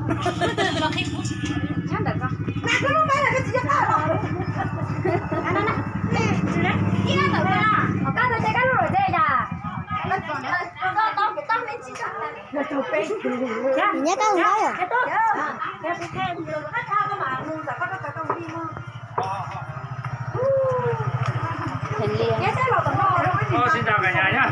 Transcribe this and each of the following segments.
Nyob koj mus. Sim chào cả nhà nhá.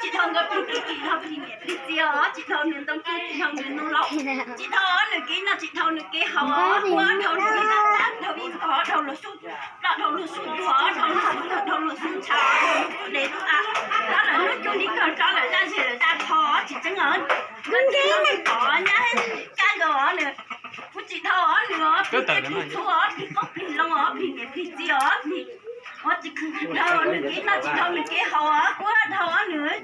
Tsis dhau nkawd plig tub, tsis dhau plig niam plig txiv os, tsis dhau nws ntoo tub, tsis dhau nws ntoo laus, tsis dhau nws kev noj, tsis dhau nws kev haus os, kuv dhau nws kev noj, dhau vij npog, dhau luag sub ploj, dhau luag sub tuag, dhau luag sub tawg, dhau luag sub ntshav, dhau luag sub dev, rov lawm lub cuj li kawg, rov lawm zaj zem lawm zaj qho, tsis tseeb os. Nkawd tsis tau nws tom nyab kab nkaus os nws. Kuv tsis dhau os nws os, plig tiaj plig txhuv os, plig qoob plig loo os, plig niam plig txiv os, plig, os tsis dhau nws kev noj, tsis dhau nws kev haus os, kuv dhau os nws cov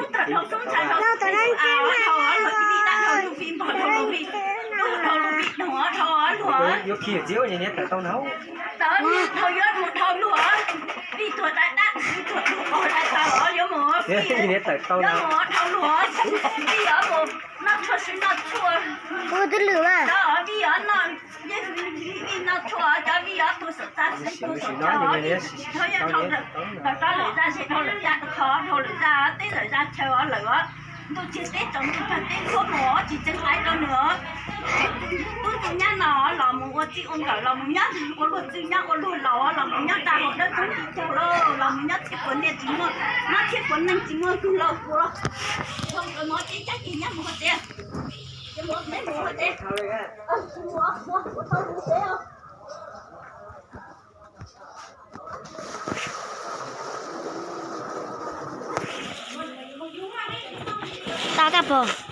sub tawg dhau sub ntshav dhau sub pes sub av os, dhau os luag vij dab, dhau luag vij npog, dhau luag vij tub, dhau luag vij doog os, dhau os luag, dhau yuav mus dhau luag, vij tuag dai dab, vij tuag dub qaug dai taw os, yuav mus, yuav mus dhau luag, vij os mus noj tshuaj sib noj tshuaj, cov vij os noj, vij noj tshuaj, cov vij os tuag saum txaj xeeb tuag saum cawv os, tsis dhau, yog dhau lawm, dhau rab lawm zaj zem, dhau lawm zaj qho, dhau lawm zaj teb lawm zaj chaw os lawm os. Ntuj tsis teb tsaus ntuj pag teb ntuj mus tsis tseev qaiv rau nws. Tub tus nyab no los mus ua txij ua nkawm los mus nyob ua luag txwj nyab ua luag laus los mus nyob tag hauv dawb tub tsis caug lauj, los mus nyob txhij puas niaj tsis muaj, nyob txhij puas neej tsis muaj kws laus puas. Ua mov teb cab ces nyab mus hauv tsev, ces mus ua teb mus hauv tsev. Tau tag pog.